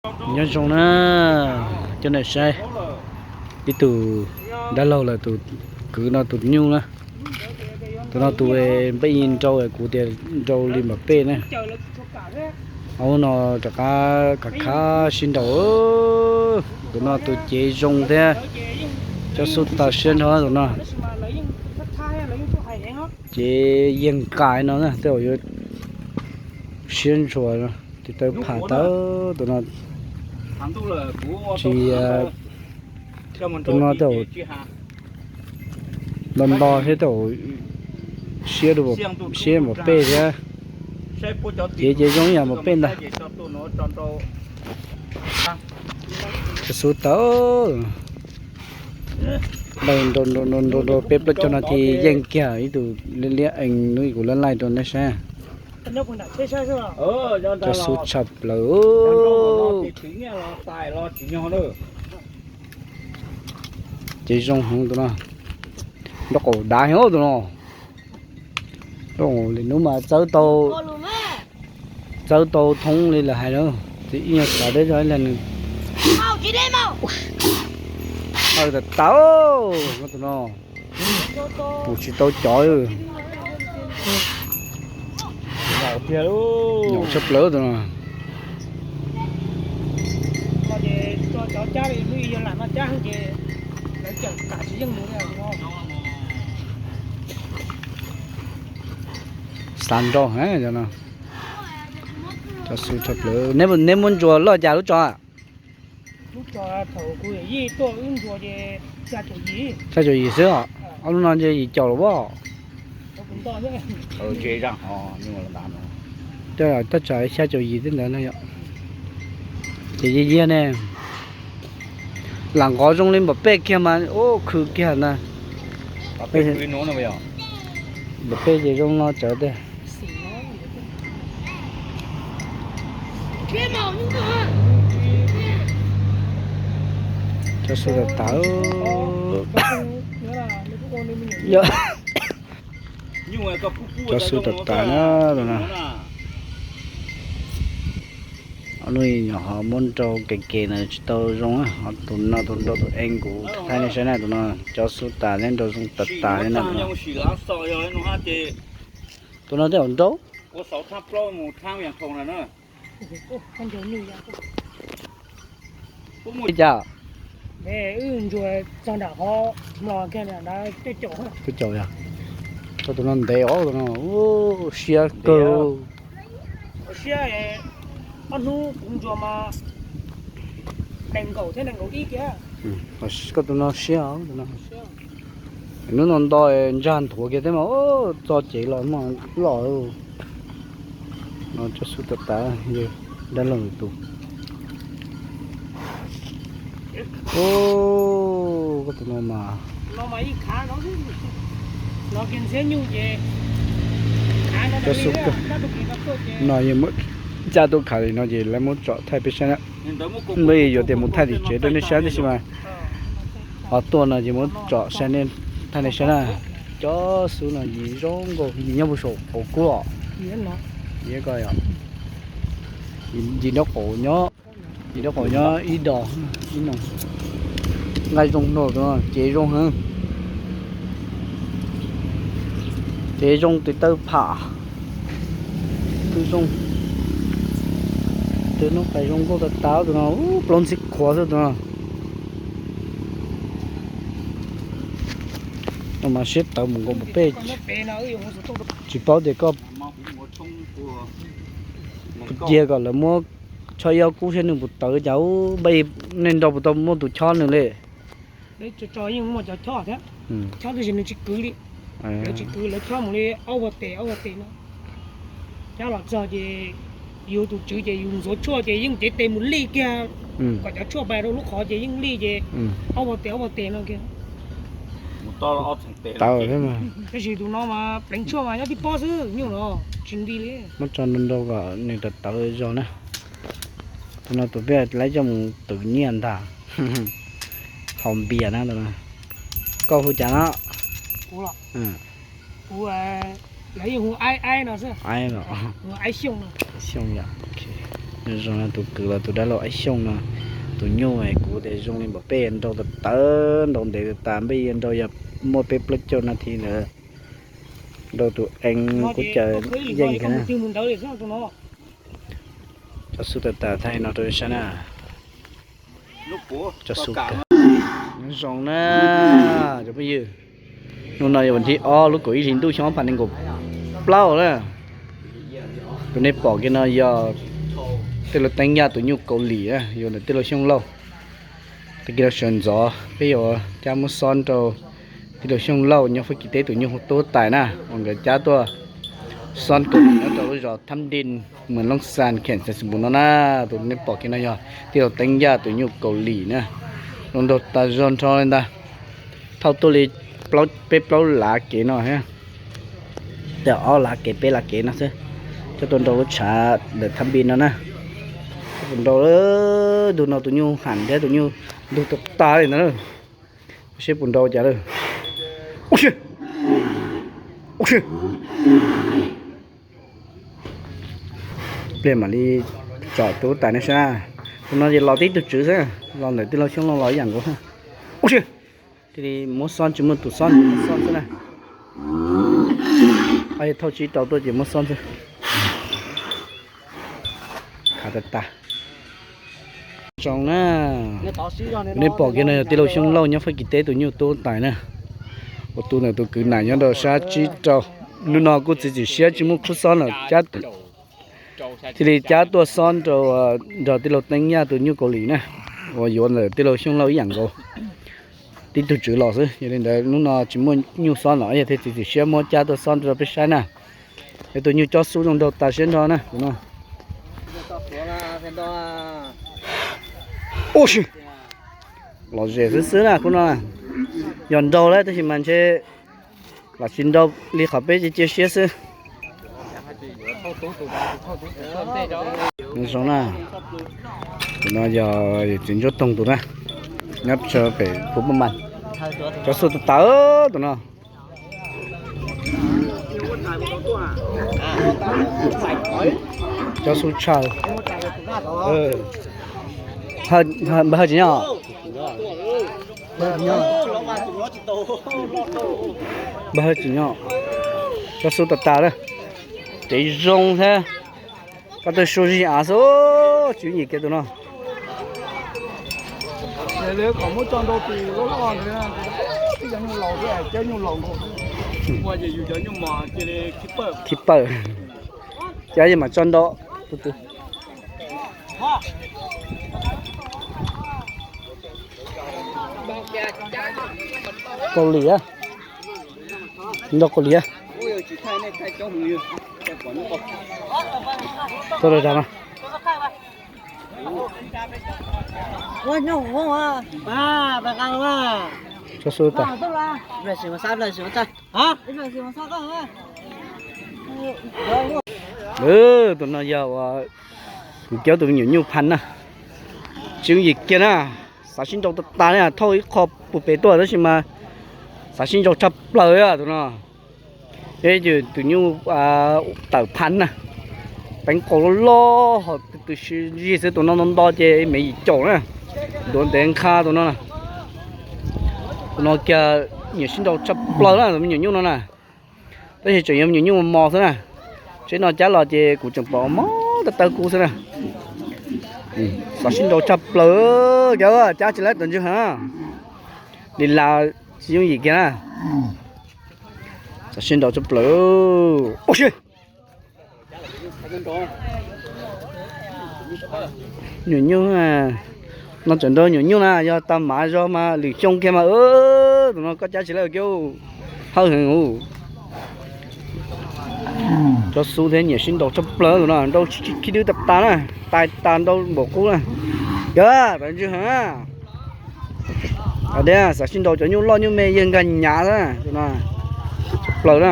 Nyob zoo na, cov niam saib, ib tug dab laug lawm, tus kwv no tus nyuj na. Tus no tus npej nrau kuv tias nrau li npam pej na. Aub no rov qab khav khav sib nraus. Tus no tus cev zoo thiab, cov xub tawg siab nrho tus no. Cev yeeg nqaim no na tej zaum yuav siab ntshua, tes taw pham tawv tus no. Tsis, tus no tej zaum nto nto thiab tej zaum siab, siab npam pej thiab. Cev ces zoo ib yam npam pej ntag. Cov xub tawg. Npaj nrau nrau nrau nrau peb plaub caug nas this yeej kiag ib tug liab liab ees hnub kuv laij laij rau nej saib. Cov xub tshaj plaws. Ces zoo heev tus no. Nraub qaum dav heev tus no. Nraub qaum li hnub mas txawb tau, txawb tau thoob li lawm hais na. Ces ib nyuag xav deb zog ib leeg nws. Aw, tas tas, tus no mus tsis tau cov. Nyaum tshaj plaws tus no. Xav nrau heev cov no. Cov xub tshaj plaws. Neb muab ntsuas loj cas lub tsov? Xya caum yim xwb os. Ob lub no ntshe yim caum los as. Tej tsam xya caum yim tej ntawd no yom. Ces yig yig ne. Lam nqov zoo li npam pej kiag mas ub khw kiag ntag. Npam pej ces zoo no tsawv tiag. Cov xub tas tas. Cov xub tas tas na. Hnub no ho muab nrau kev kev na tsis tau zoo, ho tus no tus nrau tus ees kuv thaij nej saib na, tus no cov xub tas thiab nrau zoo tas tas li na. Tus no tej zaum nrau. Li cas? Tej caum yog. Koj tus no ntev os, tus no siab kawg. Siab, ob hnub kuv ntsuas mas nees nkaum thiab nees nkaum ib kiag. Koj tus no siab os, tus no. Hnub no nto ntsag nthuav kiag thiab mas txo cev los mas loj. No cov xub tas tas, yawg dab laug lwm tus. Koj tus no mas. Cov xub no yog muab caj tuaj khav li no ces lawv muab tsom thaij peb saib na. Nws yuav tias mus thaij tim tsev rau nej saib tib si mas ho tuaj no ces muab tsom saib, thaij nej saib na. Cov xub no yim zoo nkauj, yim nyob puag saum qaum kub os. Yim nraub qaum nyob, yim nraub qaum nyob ib dos, ib no. Nqaij zoo no, cev zoo heev. Cev zoo tes taw pham, tus zoo, tus noob qais zoo nkauj tas tas tus no, plaub ntxhib qhuav xwb tus no. No mas siab tawv mus nkaus npam pej. Tsis paub tias koj cia kom lawv muab chob ib ob kub saib nws puas tawv cas, npaj nej nrau puas tau muaj tus chob nws li. Chob tab sis nws tsis kwv li. Lawv tsis kwv, lawv chob mus li ob ua tes ob ua tes no. Chob los txog ces yus tus tswv ces yus ntxuav tshuaj ces yeej cev tes mus lij kiag kom cov tshuaj pais rau lub qhov ces yeej lij ces ob ua tes ob ua tes no kiag. Tab sis tus no mas pleev tshuaj mas nyob tib pob xwb, nyuj los tsis nti li. Muab tso nrau nrau kom nws tawv tawv zog na. Tus no tus peb laib coj mus twv nyiaj ntag. Haus npias na tus no. Koj hu cas no? Kuv los, kuv, lawv yeej hu Aib Aib no xwb. Aib los? Xyooj yom. Zoo no tus kwv los tus dab laug Ab Xyooj no, tus nyuj kuv tias zoo li npaum peb nrau tawv tawv, nrau ntev tas tas, npej nrau yog muaj peb plaub caug nas this ntawd nrau tus eev kuj caw yeej kiag na. Cov xub tas tas thaij no rau sab na. Cov xub tas. Nyob zoo na cov phooj ywg, hnub no yog vas thib ob lub kaum ib hlis ntuj xyoo ob phav nees nkaum plaub na. Tus nej pom kiag no yog tij laug Teeb Yaj tus nyuj Kaus Lim na, yuav ntawm tij laug Xyooj Lauj. Tag kis no sawv ntxov peb yuav cab muab xob rau tij laug Xyooj Lauj nyob Fab Kis teb tus nyuj hu Tub Tais na, uas nkawd cab tuaj xob Kaus Lim nyob rau lub zos Thab Dij, Moos Looj Xas, kheem Xais Xais Npus no na. Tus nej pom kiag no yog tij laug Teeb Yaj tus nyuj Kaus Lim na. Zoo nraug tas zog nrho li ntag. Thauj tuaj li peb plaub lav kev no thiab, ob lav kev peb lav kev no xwb, coj tuaj nrau lub tshav ntawm Thab Dij no na. Puas nrau, tus no tus nyuj ham thiab tus nyuj ntug tas tas li ntawd na. Seb puas nrau cas lawm. Pliag mam li tsom Tub Tais nej saib. Tus no ces los tib tug tswv xwb, los ntawm tij laug Xyooj Lauj los ib yam nkaus. Ua si, thiaj li muab xob, tsis muaj tus xob, muab xob xwb na. Thauj tsib rau tuaj ces muab xob xwb. Khav tas tas. Zoo na, nej pom kiag no yog tij laug Xyooj Lauj nyob Fab Kis teb tus nyuj Tub Tais na, uas tu ntawm tus kwv nam nyob rau sab tsib rau. Hnub no kuj txiav txim siab tsis muaj khub xob lawm, thiaj li cab tuaj xob rau nrog tij laug Teeb Yaj tus nyuj Kaus Lim na, uas yuav ntawm tij laug Xyooj Lauj ib yam nkaus. Tib tug tswv los xwb, yog li ntawd hnub no tsis muaj nyuj xob los yog thiaj txiav txim siab muab cab tuaj xob rau peb saib na. Es tus nyuj cob xub zoo nraug tas siab nrho na tus no. Ua si, lom zem xwb xwb na khub no. Yog nraug lawm tab sis mas ntshe lam tsis nrau li qhov peb cia cia siab xwb. Zoo na, tus no yog yawm txiv Ntsuab Toog tus na, nyob pem Phu Paj Mas. Cob xub tas tas tus no. Cob xub tshaj. Npawg Hawj tsis nyob. Npawg Hawj tsis nyob. Cob xub tas tas lawm. Cev zoo thiab. Koj twb sua zis av xwb, tsis yooj yim kiag tus no. Khib pawg. Cab yeej mam tso nrau tus twg. Kaus Lim, nrau Kaus Lim. Tuaj rau no. Tso xu tas. Tus no yog uas kuv cab tus me nyuam nyuj Phab na. Tsis yooj yim kiag na. Xav sib nrau tas tas li, thauj ib qho puag pem tuaj tab sis mas xav sib nrau tshaj plaws tus no. Peb tus nyuj tawm Phab na, peev qau loj loj ho tus sib zij xwb, tus no nto nto ces me yim caum na, ntuav ntev nqha tus no. Tus no kiag nyiam sib nrau tshaj plaws na, tus me nyuam nyuj no na. Tab sis tseem yog me nyuam nyuj mos mos xwb na. Tsheb no cab los ces kuv tseem pom mob tawg tawg kub xwb na. Xav sib nrau tshaj plaws, cab tsis laib tom ntsis heev. Li las tsis yooj yim kiag na. Xav sib nrau tshaj plaws. Nyuam nyuj no tseem nrau nyuam nyuj na, yog tag mam zog mas lwm xyoo kiag mas, tus no koj cab tsis laib kiag, hawb heev. Cov xub thiab nyiam sib nrau tshaj plaws tus no, nrau khib dwb tas tas na, tais tas nrau npaum qub na. Yog tas ntswg heev. Xav sib nrau cov nyuj loj nyuj me yawg nkag nyav xwb tus no, tshaj plaws na.